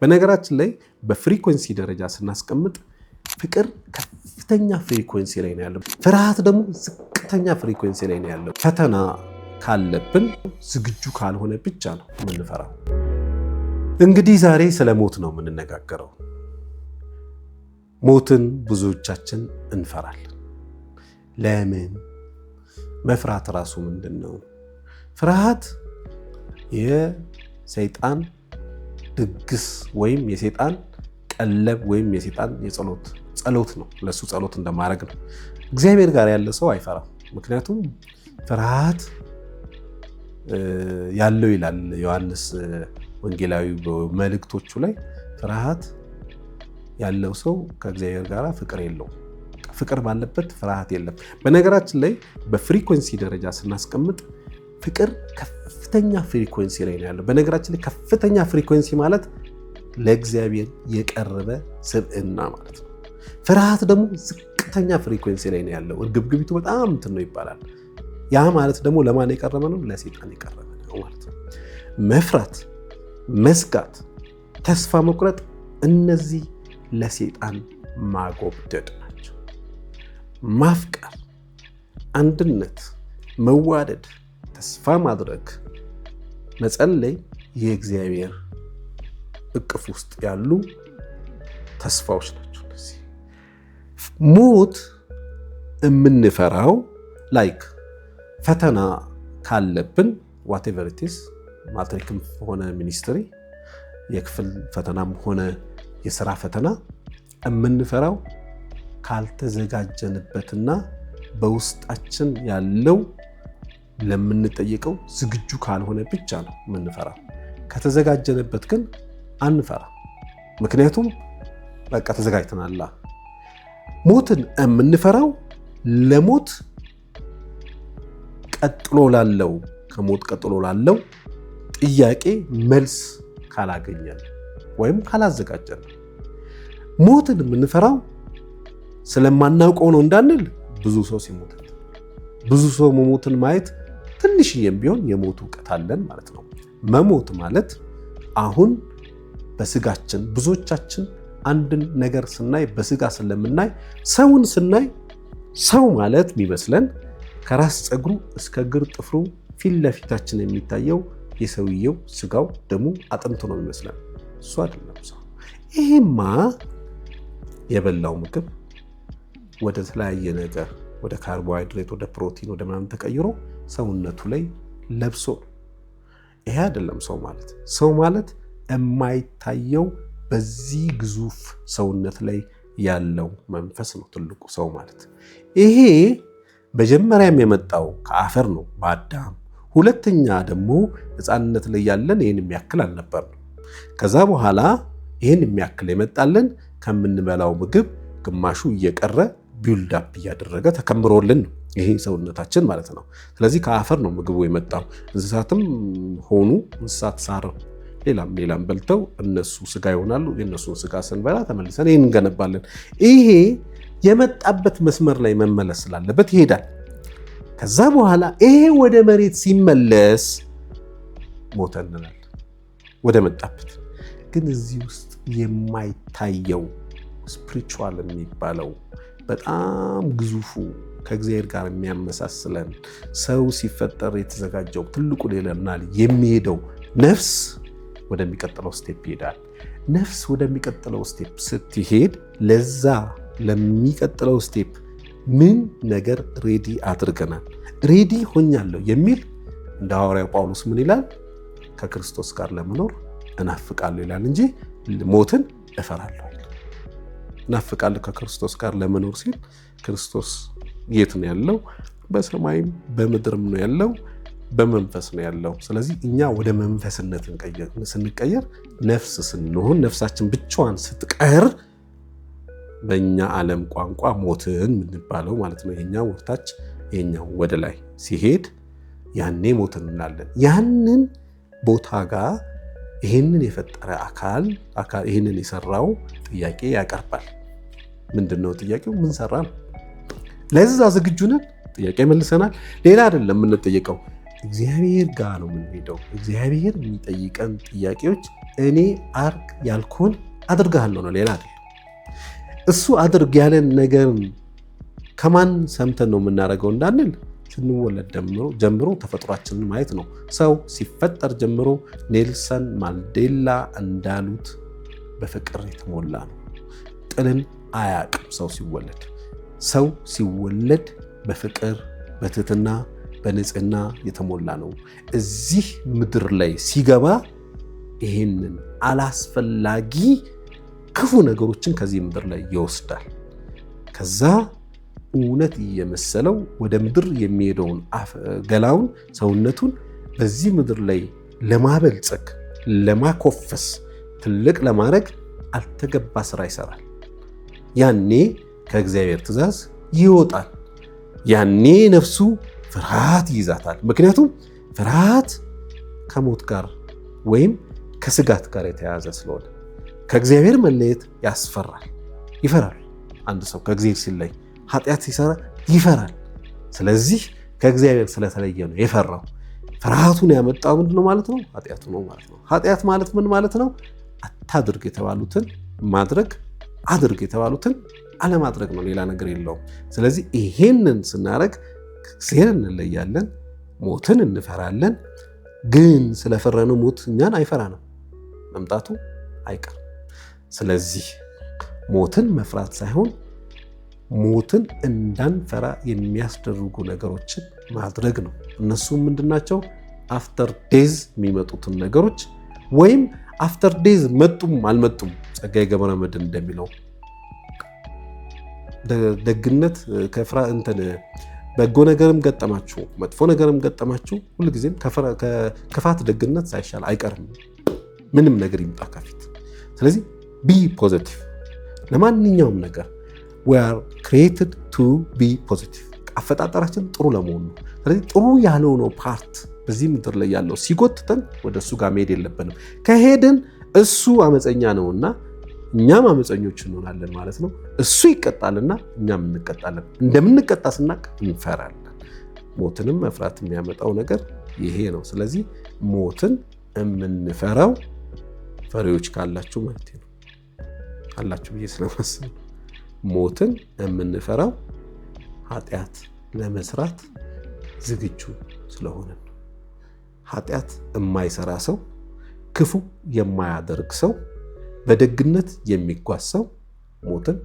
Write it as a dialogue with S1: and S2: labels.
S1: በነገራችን ላይ በ frequency ደረጃ ስናስቀምጥ ፍቅር ከፍተኛ frequency ላይ ነው ያለው። ፍርሃት ደግሞ ዝቅተኛ frequency ላይ ነው ያለው። ፈተና ካለብን ዝግጁ ካልሆነ ብቻ ነው የምንፈራው። እንግዲህ ዛሬ ስለ ሞት ነው የምንነጋገረው። ሞትን ብዙዎቻችን እንፈራለን። ለምን? መፍራት ራሱ ምንድን ነው? ፍርሃት የሰይጣን ድግስ ወይም የሰይጣን ቀለብ ወይም የሰይጣን የጸሎት ጸሎት ነው። ለእሱ ጸሎት እንደማድረግ ነው። እግዚአብሔር ጋር ያለ ሰው አይፈራም። ምክንያቱም ፍርሃት ያለው ይላል ዮሐንስ ወንጌላዊ መልእክቶቹ ላይ፣ ፍርሃት ያለው ሰው ከእግዚአብሔር ጋር ፍቅር የለውም። ፍቅር ባለበት ፍርሃት የለም። በነገራችን ላይ በ frequency ደረጃ ስናስቀምጥ ፍቅር ከፍተኛ frequency ላይ ነው ያለው። በነገራችን ላይ ከፍተኛ frequency ማለት ለእግዚአብሔር የቀረበ ስብዕና ማለት ነው። ፍርሃት ደግሞ ዝቅተኛ frequency ላይ ነው ያለው። እርግብግቢቱ በጣም እንትን ነው ይባላል። ያ ማለት ደግሞ ለማን የቀረበ ነው? ለሴጣን የቀረበ ነው ማለት ነው። መፍራት፣ መስጋት፣ ተስፋ መቁረጥ እነዚህ ለሴጣን ማጎብደድ ናቸው። ማፍቀር፣ አንድነት፣ መዋደድ፣ ተስፋ ማድረግ፣ መጸለይ የእግዚአብሔር እቅፍ ውስጥ ያሉ ተስፋዎች ናቸው። እነዚህ ሞት የምንፈራው like ፈተና ካለብን whatever it is፣ ማትሪክም ሆነ ሚኒስትሪ፣ የክፍል ፈተናም ሆነ የስራ ፈተና፣ የምንፈራው ካልተዘጋጀንበትና በውስጣችን ያለው ለምንጠየቀው ዝግጁ ካልሆነ ብቻ ነው የምንፈራው። ከተዘጋጀንበት ግን አንፈራ። ምክንያቱም በቃ ተዘጋጅተናላ። ሞትን የምንፈራው ለሞት ቀጥሎ ላለው፣ ከሞት ቀጥሎ ላለው ጥያቄ መልስ ካላገኘን ወይም ካላዘጋጀን። ሞትን የምንፈራው ስለማናውቀው ነው እንዳንል፣ ብዙ ሰው ሲሞት፣ ብዙ ሰው መሞትን ማየት ትንሽዬም ቢሆን የሞት እውቀት አለን ማለት ነው። መሞት ማለት አሁን በስጋችን፣ ብዙዎቻችን አንድን ነገር ስናይ በስጋ ስለምናይ፣ ሰውን ስናይ ሰው ማለት የሚመስለን ከራስ ፀጉሩ እስከ እግር ጥፍሩ ፊት ለፊታችን የሚታየው የሰውየው ስጋው፣ ደሙ፣ አጥንቱ ነው የሚመስለን። እሱ አይደለም ሰው። ይሄማ የበላው ምግብ ወደ ተለያየ ነገር፣ ወደ ካርቦሃይድሬት፣ ወደ ፕሮቲን፣ ወደ ምናምን ተቀይሮ ሰውነቱ ላይ ለብሶ፣ ይሄ አይደለም ሰው ማለት። ሰው ማለት የማይታየው በዚህ ግዙፍ ሰውነት ላይ ያለው መንፈስ ነው ትልቁ ሰው ማለት። ይሄ መጀመሪያም የመጣው ከአፈር ነው በአዳም። ሁለተኛ ደግሞ ሕፃንነት ላይ ያለን ይህን የሚያክል አልነበርንም። ከዛ በኋላ ይህን የሚያክል የመጣልን ከምንበላው ምግብ ግማሹ እየቀረ build up እያደረገ ተከምሮልን ነው ይሄ ሰውነታችን ማለት ነው። ስለዚህ ከአፈር ነው ምግቡ የመጣው። እንስሳትም ሆኑ እንስሳት ሳር ሌላም ሌላም በልተው እነሱ ስጋ ይሆናሉ። የእነሱን ስጋ ስንበላ ተመልሰን ይህን እንገነባለን። ይሄ የመጣበት መስመር ላይ መመለስ ስላለበት ይሄዳል። ከዛ በኋላ ይሄ ወደ መሬት ሲመለስ ሞተ እንላለን፣ ወደ መጣበት። ግን እዚህ ውስጥ የማይታየው spiritual የሚባለው በጣም ግዙፉ ከእግዚአብሔር ጋር የሚያመሳስለን፣ ሰው ሲፈጠር የተዘጋጀው ትልቁ ሌለና የሚሄደው ነፍስ ወደሚቀጥለው step ይሄዳል። ነፍስ ወደሚቀጥለው step ስትሄድ ለዛ ለሚቀጥለው step ምን ነገር ready አድርገናል? Ready ሆኛለሁ የሚል እንደ ሐዋርያው ጳውሎስ ምን ይላል? ከክርስቶስ ጋር ለመኖር እናፍቃለሁ ይላል እንጂ ሞትን እፈራለሁ። እናፍቃለሁ ከክርስቶስ ጋር ለመኖር ሲል ክርስቶስ የት ነው ያለው? በሰማይም በምድርም ነው ያለው፣ በመንፈስ ነው ያለው። ስለዚህ እኛ ወደ መንፈስነት ስንቀየር፣ ነፍስ ስንሆን፣ ነፍሳችን ብቻዋን ስትቀር በእኛ ዓለም ቋንቋ ሞትን የምንባለው ማለት ነው። ይሄኛው ወደታች ይሄኛው ወደ ላይ ሲሄድ ያኔ ሞትን እንላለን። ያንን ቦታ ጋር ይህንን የፈጠረ አካል፣ ይህንን የሰራው ጥያቄ ያቀርባል። ምንድን ነው ጥያቄው? ምን ሰራ ነው? ለዛ ዝግጁ ነን? ጥያቄ መልሰናል። ሌላ አይደለም የምንጠየቀው፣ እግዚአብሔር ጋር ነው የምንሄደው። እግዚአብሔር የሚጠይቀን ጥያቄዎች እኔ አርግ ያልኩህን አድርግሃለሁ ነው፣ ሌላ አይደለም። እሱ አድርግ ያለን ነገር ከማን ሰምተን ነው የምናደርገው እንዳንል ስንወለድ ጀምሮ ተፈጥሯችንን ማየት ነው። ሰው ሲፈጠር ጀምሮ ኔልሰን ማንዴላ እንዳሉት በፍቅር የተሞላ ነው። ጥልን አያውቅም። ሰው ሲወለድ በፍቅር፣ በትህትና፣ በንጽህና የተሞላ ነው። እዚህ ምድር ላይ ሲገባ ይህንን አላስፈላጊ ክፉ ነገሮችን ከዚህ ምድር ላይ ይወስዳል። ከዛ እውነት እየመሰለው ወደ ምድር የሚሄደውን ገላውን፣ ሰውነቱን በዚህ ምድር ላይ ለማበልጸግ፣ ለማኮፈስ፣ ትልቅ ለማድረግ አልተገባ ስራ ይሰራል። ያኔ ከእግዚአብሔር ትእዛዝ ይወጣል። ያኔ ነፍሱ ፍርሃት ይይዛታል። ምክንያቱም ፍርሃት ከሞት ጋር ወይም ከስጋት ጋር የተያያዘ ስለሆነ ከእግዚአብሔር መለየት ያስፈራል። ይፈራል። አንድ ሰው ከእግዚአብሔር ሲለይ፣ ኃጢአት ሲሰራ ይፈራል። ስለዚህ ከእግዚአብሔር ስለተለየ ነው የፈራው። ፍርሃቱን ያመጣው ምንድን ነው ማለት ነው? ኃጢአቱ ነው ማለት ነው። ኃጢአት ማለት ምን ማለት ነው? አታድርግ የተባሉትን ማድረግ፣ አድርግ የተባሉትን አለማድረግ ነው። ሌላ ነገር የለውም። ስለዚህ ይሄንን ስናደርግ ከእግዚአብሔር እንለያለን፣ ሞትን እንፈራለን። ግን ስለፈራነው ሞት እኛን አይፈራንም፣ መምጣቱ አይቀርም። ስለዚህ ሞትን መፍራት ሳይሆን ሞትን እንዳንፈራ የሚያስደርጉ ነገሮችን ማድረግ ነው። እነሱም ምንድናቸው? After death የሚመጡትን ነገሮች ወይም after death መጡም አልመጡም፣ ጸጋዬ ገብረመድኅን እንደሚለው ደግነት ከፍራ እንትን በጎ ነገርም ገጠማችሁ መጥፎ ነገርም ገጠማችሁ ሁልጊዜም ከክፋት ደግነት ሳይሻል አይቀርም፣ ምንም ነገር ይምጣ ከፊት። ስለዚህ be positive ለማንኛውም ነገር። We are created to be positive። አፈጣጠራችን ጥሩ ለመሆን ነው። ስለዚህ ጥሩ ያልሆነው part በዚህ ምድር ላይ ያለው ሲጎትተን ወደ እሱ ጋር መሄድ የለብንም። ከሄድን እሱ አመፀኛ ነውና እኛም አመፀኞች እንሆናለን ማለት ነው። እሱ ይቀጣልና እኛም እንቀጣለን። እንደምንቀጣ ስናቅ እንፈራለን። ሞትንም መፍራት የሚያመጣው ነገር ይሄ ነው። ስለዚህ ሞትን የምንፈራው፣ ፈሪዎች ካላችሁ ማለት ነው፣ አላችሁ ብዬ ስለማስብ፣ ሞትን የምንፈራው ኃጢአት ለመስራት ዝግጁ ስለሆነ ነው። ኃጢአት የማይሰራ ሰው፣ ክፉ የማያደርግ ሰው፣ በደግነት የሚጓዝ ሰው ሞትን